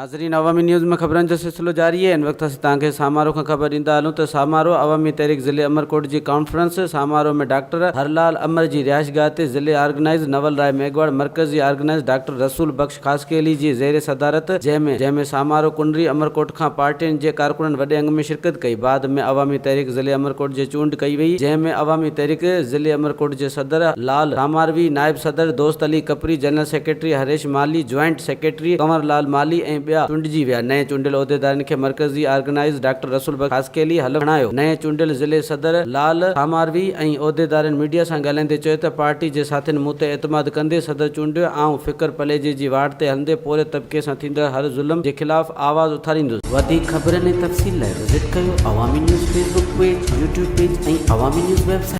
ناظرين عوامي نيوز ۾ خبرن جو سلسلو جاري آهي ان وقت اسين توهان کي سامارو کان خبر ڏيندا هلون ته سامارو عوامي تحريڪ ضلعي عمرڪوٽ جي ڪانفرنس سامارو ۾ ڊاڪٽر هرلال امر جي رهائشگاهه تي ضلعي آرگنائيز نول راء ميگهواڙ مرڪزي آرگنائيز ڊاڪٽر رسول بخش خاصخيلي جي زير صدارت جنهن ۾ جنهن ۾ سامارو ڪنري عمرڪوٽ کان پارٽين جي ڪارڪنن وڏي انگ ۾ شرڪت ڪئي بعد ۾ عوامي تحريڪ ضلعي عمرڪوٽ جي چونڊ ڪئي وئي جنهن ۾ عوامي تحريڪ ضلعي عمرڪوٽ جي صدر لال ساماروي نائب صدر Dost Ali Kapri general secretary Harish Malhi joint secretary Kanwar Lal Malhi ۽ ٻيا چونڊجي ويا. نئين چونڊيل عهديدارن کي مرڪزي آرگنائيز ڊاڪٽر رسول بخش خاصخيلي حلف کڻايو. نئين چونڊيل ضلعي صدر لال ساماروي ۽ عهديدارن ميڊيا سان ڳالهائيندي چيو ته پارٽي جي ساٿين مون تي اعتماد ڪندي صدر چونڊيو، آئون فڪر پليجي جي واٽ تي هلندي پورهيت طبقي سان ٿيندڙ هر ظلم جي خلاف آواز اٿاريندس. وڌيڪ خبرن ۽ تفصيل لاء وزٽ ڪيو Awami news Facebook page, YouTube page ۽ Awami news website.